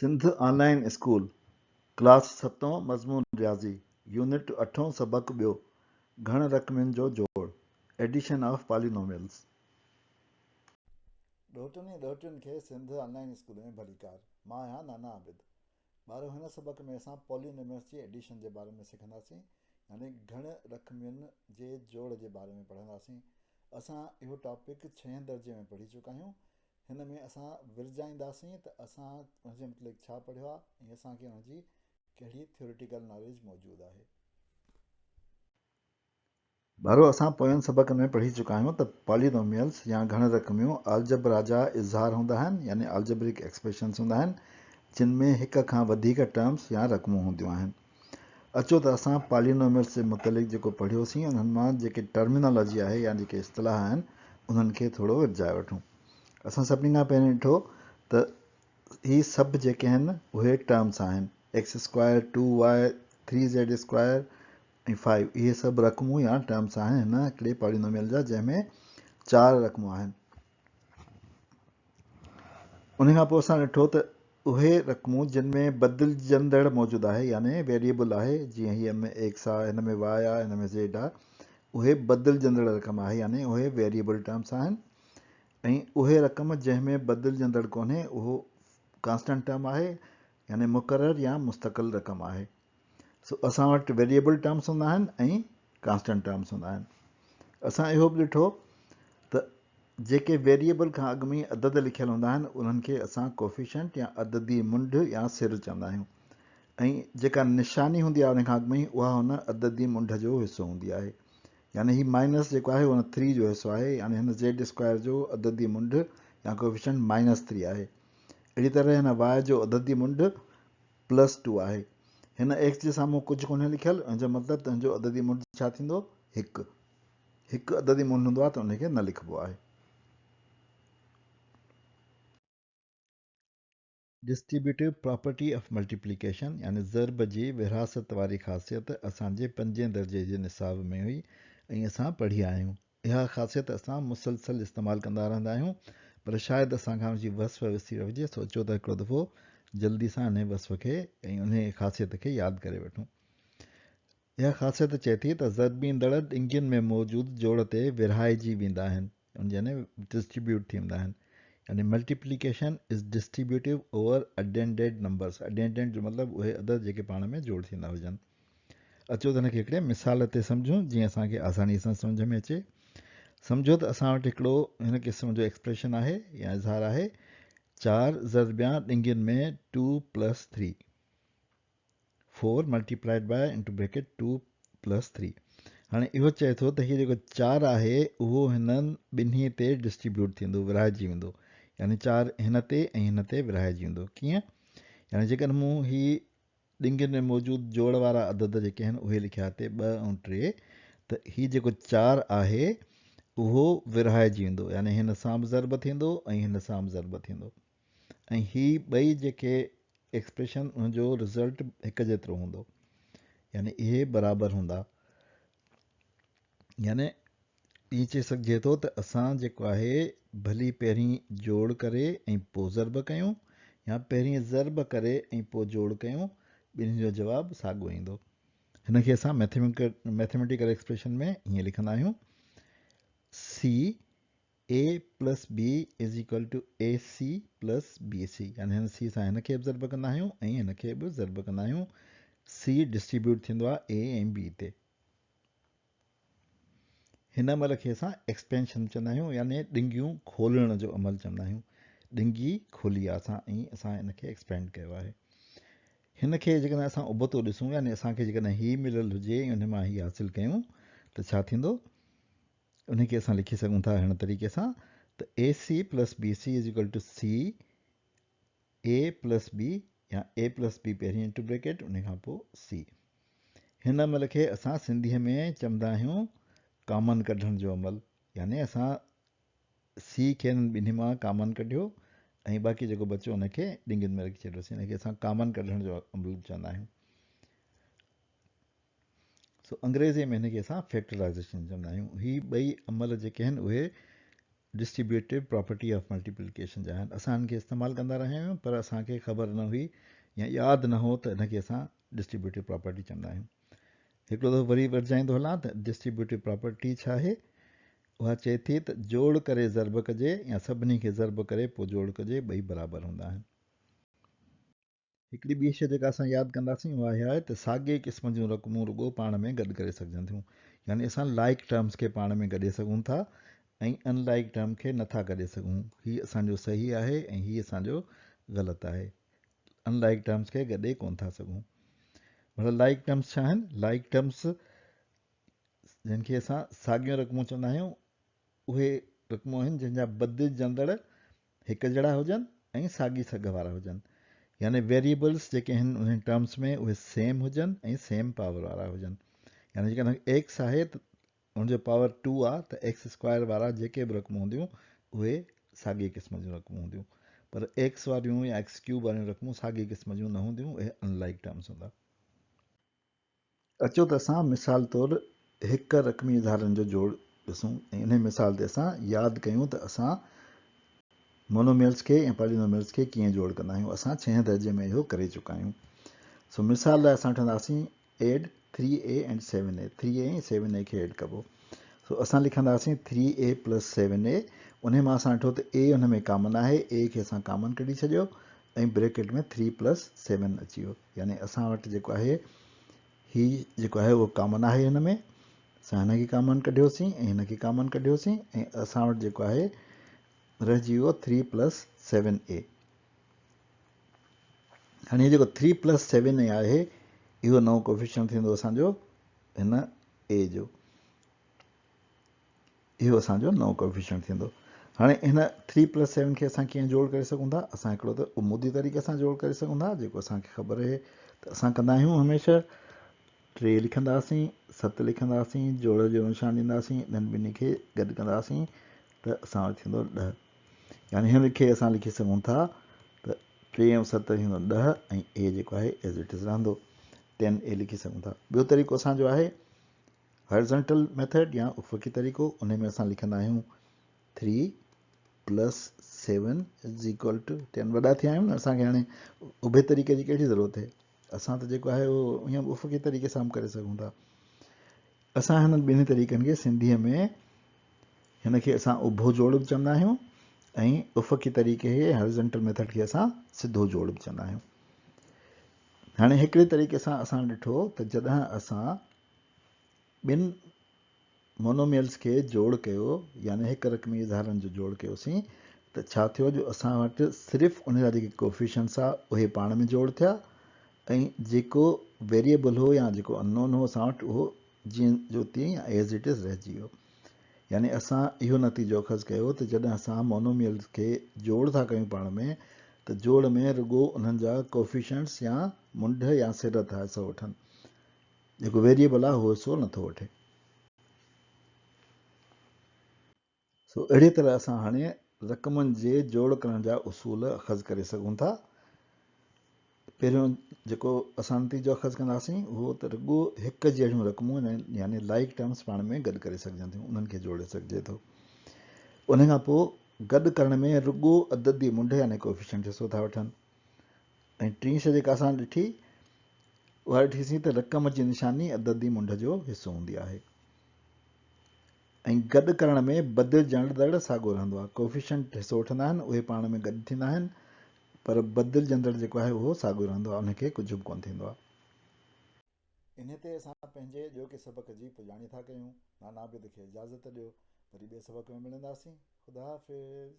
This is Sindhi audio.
سنڌ آن لائين اسڪول، ڪلاس ستون، مضمون رياضي، يونٽ اٺون، سبق ٻيو، گهڻ رقمين جو جوڙ، Addition of Polynomials. ڏوهٽن ۽ ڏوهٽين کي سنڌ آن لائين اسڪول ۾ ڀليڪار. مان آهيان نانا عابد. ٻارو هن سبق ۾ اسان پولينوميلز جي ايڊيشن جي باري ۾ سکنداسين يعني گهڻ رقمين جي جوڙ جي باري ۾ پڙهنداسين. اسان اهو ٽاپڪ ڇهين درجي ۾ پڙهي چڪا آهيون. هن ۾ اسان ورجائينداسين ته اسان ان جي متعلق ڇا پڙهيو آهي ۽ اسان کي ان جي ڪهڙي ٿيوريٽيڪل ناليج موجود آهي. ٻارو اسان پوين سبقن ۾ پڙهي چڪا آهيون ته پالينوميلز يا گهڻ رقميون آلجبرا جا اظهار هوندا آهن يعني آلجبرڪ ايڪسپريشنز هوندا آهن جن ۾ هڪ کان وڌيڪ ٽرمز يا رقمون هونديون آهن. اچو ته اسان پالينوميلز جي متعلق جيڪو پڙهيوسين انهن مان جيڪي ٽرمينالاجي آهي يا جيڪي اصطلاح آهن انهن کي ٿورو ورجائي وٺون. اسان سڀني کان پهرين ڏٺو ته هي سڀ جيڪي آهن اهي ٽرمز آهن X square, two Y, three Z square ۽ five اهي سڀ رقمون يا ٽرمس آهن هن هڪڙي پالينوميل جا جنهن ۾ چار رقمون آهن. ان کان پوء اسان ڏٺو ته اهي رقمون جن ۾ بدلجندڙ موجود آهي يعني ويريبل آهي جيئن هي ۾ ايڪس آهي هن ۾ واء آهي هن ۾ زيڊ آهي اهي بدلجندڙ رقم آهي يعني اهي ويريبل ٽرمس آهن ۽ اهي رقم جنهن ۾ بدلجندڙ ڪونهي اهو ڪانسٽنٽ ٽرم آهي يعني مقرر يا مستقل رقم آهي. سو اسان وٽ ويريبل ٽرمس هوندا آهن ۽ ڪانسٽنٽ ٽرمس هوندا آهن. اسان اهو به ڏٺو ته جيڪي ويريبل کان اڳ ۾ عدد لکيل هوندا آهن انهن کي اسان ڪوفيشنٽ يا عددي منڍ يا سر چوندا آهيون ۽ جيڪا نشاني هوندي آهي ان کان اڳ ۾ اها ان عددي منڍ جو حصو هوندي آهي يعني هي مائنس جيڪو آهي ان 3 جو حصو آهي يعني هن زيڊ اسڪوائر جو عددي منڍ يا ڪوفيشنٽ مائنس 3 آهي. اهڙي طرح هن واء جو عددي منڍ پلس ٽو آهي. هن ايڪس جي سامهون ڪجهه ڪونهي لکيل ان جو مطلب ته ان جو عددي منڍ ڇا ٿيندو؟ هڪ. هڪ عددي منڍ هوندو آهي ته ان کي نه لکبو آهي. ڊسٽريبيوٽو پراپرٽي آف ملٽيپليڪيشن يعني ضرب جي ورهاست واري خاصيت اسان جي پنجين درجي جي نصاب ۾ هئي ۽ اسان پڙهي آهيون. اها خاصيت اسان مسلسل استعمال ڪندا رهندا آهيون پر شايد اسان کان ان جي وصف وسري وڃي سو اچو ته هڪڙو دفعو جلدي سان انهي وصف کي ۽ انهي خاصيت کي ياد ڪري وٺون. اها خاصيت چئي ٿي ته ضربيندڙ ڏنگين ۾ موجود جوڙ تي ورهائجي ويندا آهن يعني ڊسٽريبيوٽ ٿي ويندا آهن يعني multiplication is distributive over addended numbers addended جو مطلب اهي عدد جيڪي پاڻ ۾ جوڙ ٿيندا هجن. اچو ته هن کي هڪڙي مثال تي سمجهون جيئن اسان کي آساني سان سمجهه ۾ اچي. سمجهو ته اسان وٽ هڪڙو هن قسم جو ايڪسپريشن آهي يا اظهار آهي چار ضربيان ڏنگين ۾ two plus three four multiplied by into bracket two plus three هاڻي اهو چئي ٿو ته هي جيڪو چار آهي اهو هنن ٻنهي تي ڊسٽريبيوٽ ٿيندو ورهائجي ويندو يعني چار هن تي ۽ هن تي ورهائجي ويندو ڪيئن يعني جيڪڏهن مون هي ڏنگين ۾ موجود جوڙ وارا عدد جيڪي آهن اهي لکيا هتي ٻه ۽ ٽي ته هي جيڪو چار آهي اهو ورهائجي ويندو يعني هن سان به ضرب ٿيندو ۽ هن سان به ضرب ٿيندو ۽ هي ٻئي جيڪي ايڪسپريشن ان جو رزلٽ هڪ جيترو هوندو يعني اهي برابر هوندا يعني ائين چئي سگهجي ٿو ته اسان جيڪو آهي ڀلي پهرين جوڙ ڪري ۽ پوء ضرب ڪيون يا پهرين ضرب ڪري ۽ پوء جوڙ ڪيون ٻنهي جو جواب ساڳيو ايندو. هن کي اسان ميٿميٽيڪل ايڪسپريشن ۾ ائين لکندا آهيون C A plus B is equal to A C plus B C يعني هن سي سان هن کي به ضرب ڪندا آهيون ۽ هن کي به ضرب ڪندا آهيون سي ڊسٽريبيوٽ ٿيندو آهي اي ۽ بي تي. هن عمل کي اسان ايڪسپينشن چوندا آهيون يعني ڏنگيون کولڻ جو عمل چوندا آهيون. ڏنگي کولي آهي اسان ۽ اسان ان کي ايڪسپينڊ ڪيو آهي. هن کي جيڪڏهن اسان ابتو ڏسون يعني اسان کي جيڪڏهن هي مليل هجي ۽ ان مان هي حاصل ڪيون ته ڇا ٿيندو؟ ان کي اسان لکي سگهون ٿا هن طريقي سان ته A C plus B C is equal to C A plus B يا اي پلس بي پهرين انٽو بريڪيٽ ان کان پوء سي. هن عمل کي اسان سنڌيء ۾ چوندا آهيون ڪامن ڪڍڻ جو عمل يعني اسان سي کي انهن ٻنهي مان ڪامن ڪڍيو ۽ باقي جيڪو بچيو ان کي ڏنگين ۾ رکي ڇڏيوسين ان کي اسان ڪامن ڪڍڻ جو عمل چوندا آهيون. سو انگريزيء ۾ هن کي اسان فيڪٽرائزيشن چوندا آهيون. هي ٻئي عمل جيڪي آهن اهي ڊسٽريبيوٽو پراپرٽي آف ملٽيپليڪيشن جا آهن. اسان هن کي استعمال ڪندا رهيا آهيون پر اسان کي خبر نه هئي يا ياد نه هو ته هن کي اسان ڊسٽريبيوٽو پراپرٽي چوندا آهيون. هڪڙو دفعو وري ورجائيندو هلان ته ڊسٽريبيوٽو پراپرٽي ڇا آهي؟ اها چئي ٿي ته جوڙ ڪري ضرب ڪجي يا سڀني کي ضرب ڪري پوء جوڙ ڪجي، ٻئي برابر هوندا آهن. هڪڙي ٻي شيء جيڪا اسان ياد ڪنداسين اها اها آهي ته ساڳئي قسم جون رقمون رڳو پاڻ ۾ گڏ ڪري سگهجن ٿيون يعني اسان لائيڪ ٽرمز کي پاڻ ۾ گڏي سگهون ٿا ۽ ان لائيڪ ٽرم کي نه ٿا گڏي سگهون. هي اسان جو صحيح آهي ۽ هي اسان جو غلط آهي. ان لائيڪ ٽرمز کي گڏي ڪونه ٿا سگهون. ڀلا لائيڪ ٽرمز ڇا آهن؟ لائيڪ ٽرمز جن کي اسان ساڳيون رقمون چوندا آهيون اهي رقمون آهن جن جا بدلجندڙ هڪ جهڙا هجن ۽ ساڳي سگهه وارا هجن يعني ويريبلس جيڪي آهن انهن ٽرمس ۾ اهي سيم هجن ۽ سيم پاور وارا هجن يعني جيڪڏهن ايڪس آهي ته ان جو پاور 2 آهي ته ايڪس اسڪوائر وارا جيڪي به رقمون هونديون اهي ساڳي قسم جون رقمون هونديون پر ايڪس واريون يا ايڪس ڪيوب واريون رقمون ساڳي قسم جون نه هونديون اهي ان لائيڪ ٽرمس هوندا. اچو ته اسان مثال طور هڪ رقمي اظهارن جو جوڙ ڏسون ۽ انهي مثال تي اسان ياد ڪيون ته اسان مونوميلز کي ۽ پالينوميلز کي ڪيئن جوڙ ڪندا آهيون. اسان ڇهين درجي ۾ اهو ڪري چڪا آهيون. سو مثال لاء اسان وٺنداسين add three A and seven A, three A ۽ seven A کي ايڊ ڪبو. سو اسان لکنداسين ٿري اي پلس سيون اي، انهي مان اسان ڏٺو ته اي ان ۾ ڪامن آهي، اي کي اسان ڪامن ڪڍي ڇڏيو ۽ بريڪيٽ ۾ ٿري پلس سيون اچي ويو. يعني اسان وٽ جيڪو آهي هي جيڪو آهي اهو ڪامن آهي هن ۾ اسان هن کي ڪامن ڪڍيوسين ۽ هن کي ڪامن ڪڍيوسين ۽ اسان وٽ جيڪو آهي رهجي ويو ٿري پلس سيون اي. هاڻي هي جيڪو ٿري پلس سيون اي آهي اهو نئون ڪوفيشنٽ ٿيندو اسان جو هن اي جو. اهو اسان جو نئون ڪوفيشنٽ ٿيندو. هاڻي هن ٿري پلس سيون کي اسان ڪيئن جوڙ ڪري سگهون ٿا؟ اسان هڪڙو ته عمودي طريقي سان جوڙ ڪري سگهون ٿا جيڪو اسان کي خبر آهي ته اسان ڪندا آهيون هميشه 3 لکنداسين، 7 لکنداسين، جوڙ جو نشان ڏينداسين، انهن ٻنهي کي گڏ ڪنداسين ته اسان وٽ ٿيندو 10. يعني هن کي اسان لکي سگهون ٿا ته 3 ۽ 7 ٿيندو 10 ۽ اي جيڪو آهي ايز it is رهندو ٽين اي لکي سگهون ٿا. ٻيو طريقو اسان جو آهي هاريزنٽل ميٿڊ يا افقي طريقو، انهي ۾ اسان لکندا آهيون three plus seven is equal to ten. وڏا ٿيا آهيون نه اسان کي هاڻي اڀي طريقي جي ڪهڙي ضرورت آهي، اسان ته جيڪو آهي اهو ائين به افقي طريقي سان به ڪري سگهون ٿا. اسان هنن ٻنهي طريقن کي سنڌيء ۾ هن کي اسان اڀو جوڙ به چوندا آهيون ۽ افقي طريقي کي هاريزنٽل ميٿڊ کي اسان سڌو جوڙ به چوندا آهيون. هاڻي هڪڙي طريقي سان اسان ڏٺو ته جڏهن اسان ٻن مونوميلز کي جوڙ ڪيو يعني هڪ رقمي اظهارن جو جوڙ ڪيوسين ته ڇا ٿيو جو اسان وٽ صرف ان جا جيڪي ڪوفيشنٽس ها اهي پاڻ ۾ جوڙ ٿيا ۽ جيڪو ويريبل هو يا جيڪو ان نون هو اسان وٽ اهو جيئن جو تيئن يا ايز it is رهجي ويو. يعني اسان اهو نتيجو اخذ ڪيو ته جڏهن اسان مونوميلز کي جوڙ ٿا ڪيون پاڻ ۾ ته جوڙ ۾ رڳو انهن جا ڪوفيشنٽس يا منڍ يا سر ٿا حصو وٺن. جيڪو ويريبل آهي اهو حصو نٿو وٺي. سو اهڙي طرح اسان هاڻي رقمن جي جوڙ ڪرڻ جا اصول اخذ ڪري سگهون ٿا. پهريون جيڪو اسان نتيجو اخذ ڪنداسين اهو ته رڳو هڪ جهڙيون رقمون يعني لائيڪ ٽرمس پاڻ ۾ گڏ ڪري سگهجن ٿيون، انهن کي جوڙي سگهجي ٿو. ان کان پوء گڏ ڪرڻ ۾ رڳو عددي منڍ يعني ڪوفيشنٽ حصو ٿا وٺن. ۽ ٽين شيء جيڪا اسان ڏٺي اها ڏٺيسين ته رقم جي نشاني عددي منڍ جو حصو هوندي آهي ۽ گڏ ڪرڻ ۾ بدلجندڙ ساڳيو رهندو آهي. ڪوفيشنٽ حصو وٺندا آهن اهي پاڻ ۾ گڏ ٿيندا آهن پر بدلجندڙ جيڪو آهي اهو ساڳيو رهندو آهي ان کي ڪجهه به ڪونه ٿيندو آهي. انهي تي اسان پنهنجي اڄوڪي سبق جي پڄاڻي ٿا ڪيون. نانا عابد کي اجازت ڏيو. وري ٻئي سبق ۾ ملنداسين. خدا حافظ.